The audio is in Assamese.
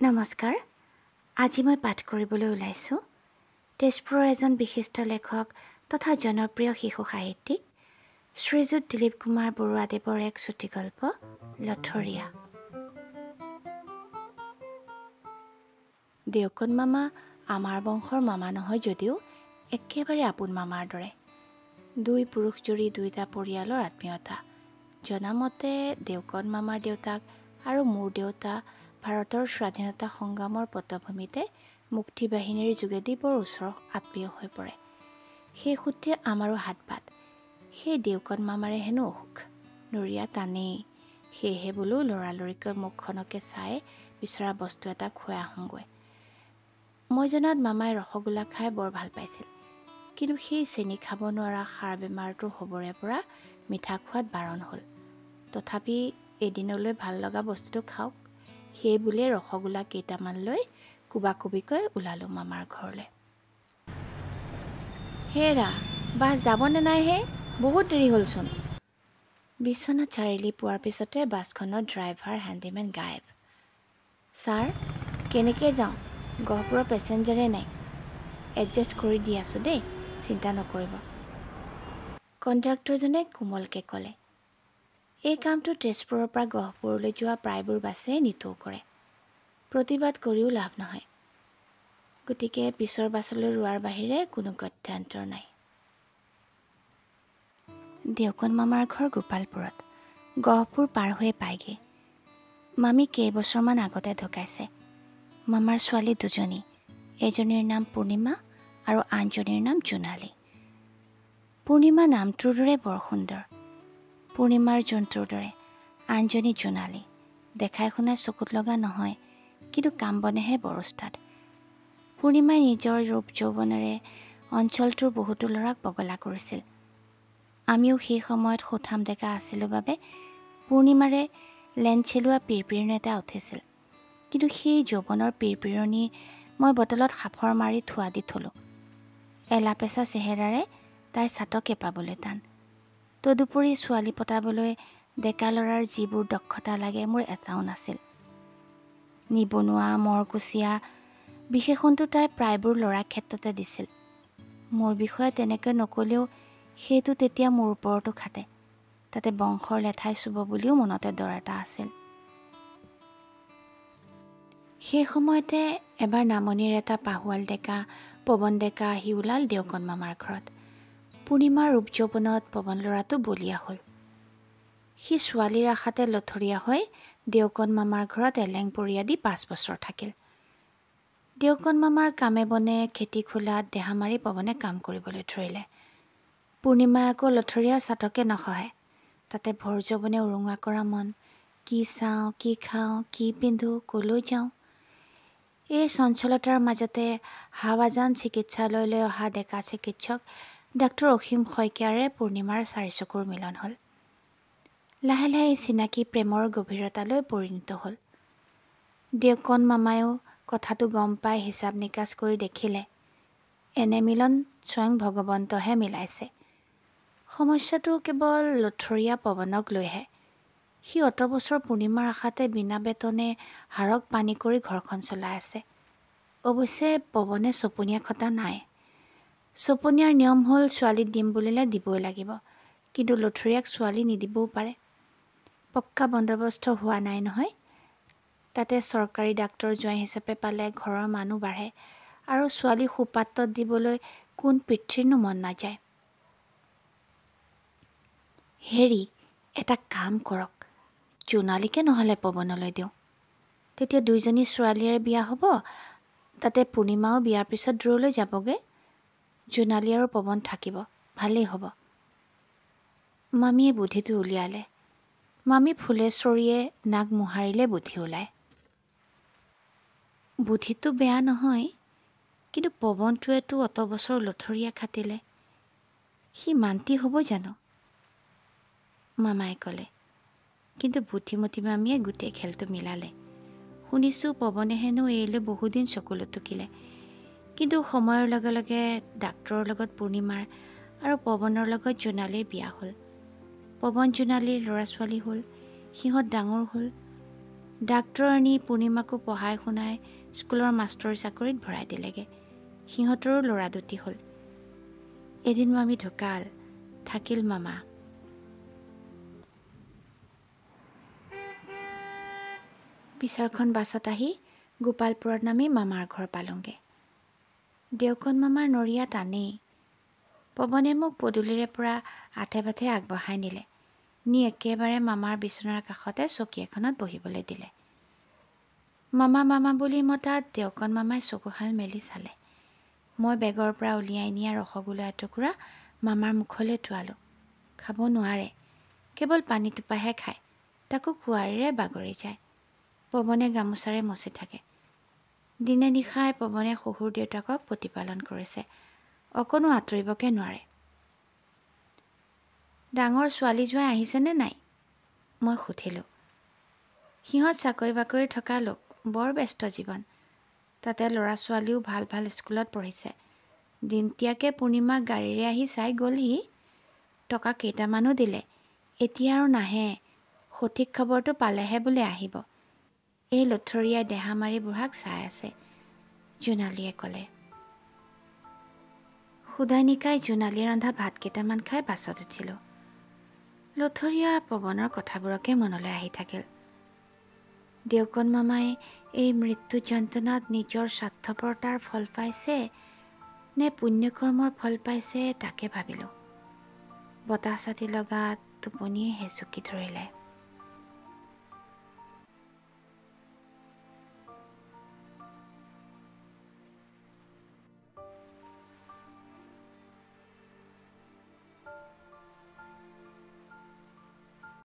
নমস্কাৰ, আজি মই পাঠ কৰিবলৈ ওলাইছোঁ তেজপুৰৰ এজন বিশিষ্ট লেখক তথা জনপ্ৰিয় শিশু সাহিত্যিক শ্ৰীযুত দিলীপ কুমাৰ বৰুৱাদেৱৰ এক চুটিগল্প লথৰীয়া। দেউকণ মামা আমাৰ বংশৰ মামা নহয় যদিও একেবাৰে আপোন মামাৰ দৰে। দুই পুৰুষ জুৰি দুয়োটা পৰিয়ালৰ আত্মীয়তা। জনামতে দেউকণ মামাৰ দেউতাক আৰু মোৰ দেউতা ভাৰতৰ স্বাধীনতা সংগ্ৰামৰ পটভূমিতে মুক্তি বাহিনীৰ যোগেদি বৰ ওচৰ আত্মীয় হৈ পৰে। সেই সূত্ৰে আমাৰো হাত পাত। সেই দেউকণ মামাৰে হেনো অসুখ, নৰিয়া টানেই। সেয়েহে বোলো লৰালৰিকৈ মুখখনকে চাই বিচৰা বস্তু এটা খুৱাই আহোঁগৈ। মই জনাত মামাই ৰসগোল্লা খাই বৰ ভাল পাইছিল, কিন্তু সেই চেনি খাব নোৱাৰা সাৰ বেমাৰটো হ'বৰে পৰা মিঠা খোৱাত বাৰণ হ'ল। তথাপি এদিনলৈ ভাল লগা বস্তুটো খাওক সেই বুলিয়ে ৰসগোল্লা কেইটামান লৈ কোবাকোবিকৈ ওলালোঁ মামাৰ ঘৰলৈ। হেৰা, বাছ যাবনে নাই হে? বহুত দেৰি হ'লচোন। বিশ্বনাথ চাৰিআলি পোৱাৰ পিছতে বাছখনৰ ড্ৰাইভাৰ হেণ্ডিমেন গায়ব। ছাৰ, কেনেকৈ যাওঁ? গহপুৰৰ পেচেঞ্জাৰে নাই। এডজাষ্ট কৰি দি আছোঁ দেই, চিন্তা নকৰিব, কণ্ডাক্টৰজনে কোমলকৈ ক'লে। এই কামটো তেজপুৰৰ পৰা গহপুৰলৈ যোৱা প্ৰায়বোৰ বাছেই নিতৌ কৰে। প্ৰতিবাদ কৰিও লাভ নহয়, গতিকে পিছৰ বাছলৈ ৰোৱাৰ বাহিৰে কোনো গত্যন্তৰ নাই। দেউকণ মামাৰ ঘৰ গোপালপুৰত, গহপুৰ পাৰ হৈয়ে পায়গৈ। মামী কেইবছৰমান আগতে ঢুকাইছে। মামাৰ ছোৱালী দুজনী, এজনীৰ নাম পূৰ্ণিমা আৰু আনজনীৰ নাম জোনালী। পূৰ্ণিমা নামটোৰ দৰে বৰ সুন্দৰ, পূৰ্ণিমাৰ জোনটোৰ দৰে। আনজনী জোনালী, দেখাই শুনাই চকুত লগা নহয়, কিন্তু কাম বনেহে বৰ ওস্তাদ। পূৰ্ণিমাই নিজৰ ৰূপ যৌৱনেৰে অঞ্চলটোৰ বহুতো ল'ৰাক পগলা কৰিছিল। আমিও সেই সময়ত সুঠাম ডেকা আছিলোঁ বাবে পূৰ্ণিমাৰে লেন চেলোৱা পিৰপিৰণি এটা উঠিছিল, কিন্তু সেই যৌৱনৰ পিৰপিৰণি মই বটলত সাঁফৰ মাৰি থোৱা দি থলোঁ। এলাপেচা চেহেৰাৰে তাই ছাতকে পাবলৈ টান। তদুপৰি ছোৱালী পতাবলৈ ডেকা ল'ৰাৰ যিবোৰ দক্ষতা লাগে মোৰ এটাও নাছিল। নিবনুৱা, মৰকুচীয়া বিশেষণটো তাই প্ৰায়বোৰ ল'ৰাৰ ক্ষেত্ৰতে দিছিল। মোৰ বিষয়ে তেনেকৈ নক'লেও সেইটো তেতিয়া মোৰ ওপৰতো খাটে। তাতে বংশৰ লেঠাই চুব বুলিও মনতে ডৰ এটা আছিল। সেই সময়তে এবাৰ নামনিৰ এটা পাহুৱাল ডেকা পৱন ডেকা আহি ওলাল দেউকণ মামাৰ ঘৰত। পূৰ্ণিমাৰ ৰূপ যৌৱনত পৱন ল'ৰাটো বলীয়া হ'ল। সি ছোৱালীৰ আশাতে লথৰীয়া হৈ দেউকণ মামাৰ ঘৰত এলেং পৰিয়া দি 5 বছৰ থাকিল। দেউকণ মামাৰ কামে বনে খেতি খোলাত দেহা মাৰি পৱনে কাম কৰিবলৈ ধৰিলে। পূৰ্ণিমাই আকৌ লথৰীয়া ছাতকে নসহে। তাতে ভৰ যৌৱনে উৰুঙা কৰা মন, কি চাওঁ, কি খাওঁ, কি পিন্ধো, ক'লৈ যাওঁ। এই চঞ্চলতাৰ মাজতে হাৱাজান চিকিৎসালয়লৈ অহা ডেকা চিকিৎসক ডাক্তৰ অসীম শইকীয়াৰে পূৰ্ণিমাৰ চাৰিচকুৰ মিলন হ'ল। লাহে লাহে এই চিনাকি প্ৰেমৰ গভীৰতালৈ পৰিণত হ'ল। দেউকণ মামায়ো কথাটো গম পাই হিচাপ নিকাচ কৰি দেখিলে, এনে মিলন স্বয়ং ভগৱন্তহে মিলাইছে। সমস্যাটো কেৱল লথৰীয়া পৱনক লৈহে। সি অত বছৰ পূৰ্ণিমাৰ আশাতে বিনা বেতনে হাড়ক পানী কৰি ঘৰখন চলাই আছে। অৱশ্যে পৱনে চপনীয়া খটা নাই। চপনীয়াৰ নিয়ম হ'ল ছোৱালী দিম বুলিলে দিবই লাগিব, কিন্তু লথৰীয়াক ছোৱালী নিদিবও পাৰে। পক্কা বন্দবস্ত হোৱা নাই নহয়। তাতে চৰকাৰী ডাক্তৰ জোঁৱাই হিচাপে পালে ঘৰৰ মানুহ বাঢ়ে আৰু ছোৱালী সুপাত্ৰত দিবলৈ কোন পিতৃৰনো মন নাযায়। হেৰি, এটা কাম কৰক, জোনালীকে নহ'লে পৱনলৈ দিওঁ, তেতিয়া দুইজনী ছোৱালীৰে বিয়া হ'ব। তাতে পূৰ্ণিমাও বিয়াৰ পিছত দূৰলৈ যাবগৈ, জোনালী আৰু পৱন থাকিব, ভালেই হ'ব। মামীয়ে বুদ্ধিটো উলিয়ালে। মামী ফুলেশ্বৰীয়ে নাক মোহাৰিলে বুদ্ধি ওলায়। বুদ্ধিটো বেয়া নহয়, কিন্তু পৱনটোৱেতো অত বছৰ লথৰীয়া খাটিলে, সি মান্তি হ'ব জানো? মামাই ক'লে। কিন্তু বুদ্ধিমতী মামীয়ে গোটেই খেলটো মিলালে। শুনিছোঁ পৱনে হেনো এইলৈ বহুদিন চকুলো টুকিলে, কিন্তু সময়ৰ লগে লগে ডাক্তৰৰ লগত পূৰ্ণিমাৰ আৰু পৱনৰ লগত জোনালীৰ বিয়া হ'ল। পৱন জোনালীৰ ল'ৰা ছোৱালী হ'ল, সিহঁত ডাঙৰ হ'ল। ডাক্তৰণী পূৰ্ণিমাকো পঢ়াই শুনাই স্কুলৰ মাষ্টৰ চাকৰিত ভৰাই দিলেগৈ। সিহঁতৰো ল'ৰা দুটি হ'ল। এদিন মামী ঢুকাল, থাকিল মামা। পিছৰখন বাছত আহি গোপালপুৰত নামি মামাৰ ঘৰ পালোঁগৈ। দেউকণ মামাৰ নৰিয়া টানেই। পৱনে মোক পদূলিৰে পৰা আথে পাথে আগবঢ়াই নিলে। নি একেবাৰে মামাৰ বিচনাৰ কাষতে চকী এখনত বহিবলৈ দিলে। মামা মামা বুলি মতাত দেউকণ মামাই চকুহাল মেলি চালে। মই বেগৰ পৰা উলিয়াই নিয়া ৰসগোল্লা এটুকুৰা মামাৰ মুখলৈ টোৱালোঁ। খাব নোৱাৰে, কেৱল পানী টোপাহে খায়, তাকো কুঁৱাৰীৰে বাগৰি যায়। পৱনে গামোচাৰে মচি থাকে। দিনে নিশাই পৱনে শহুৰ দেউতাকক প্ৰতিপালন কৰিছে, অকণো আঁতৰিবকে নোৱাৰে। ডাঙৰ ছোৱালী জোঁৱাই আহিছেনে নাই? মই সুধিলোঁ। সিহঁত চাকৰি বাকৰি থকা লোক, বৰ ব্যস্ত জীৱন। তাতে ল'ৰা ছোৱালীও ভাল ভাল স্কুলত পঢ়িছে। দিনতীয়াকৈ পূৰ্ণিমাক গাড়ীৰে আহি চাই গ'লহি, টকা কেইটামানো দিলে। এতিয়া আৰু নাহে, সঠিক খবৰটো পালেহে বোলে আহিব। এই লথৰীয়াই দেহা মাৰি বুঢ়াক চাই আছে, জোনালীয়ে ক'লে। সুদাই নিকাই জোনালীয়ে ৰন্ধা ভাত কেইটামান খাই বাছত উঠিলোঁ। লথৰীয়া পৱনৰ কথাবোৰকে মনলৈ আহি থাকিল। দেউকণ মামাই এই মৃত্যু যন্ত্ৰণাত নিজৰ স্বাৰ্থপৰতাৰ ফল পাইছে নে পুণ্যকৰ্মৰ ফল পাইছে তাকে ভাবিলোঁ। বতাহ চাটি লগাত টোপনিয়ে হেঁচুকি ধৰিলে।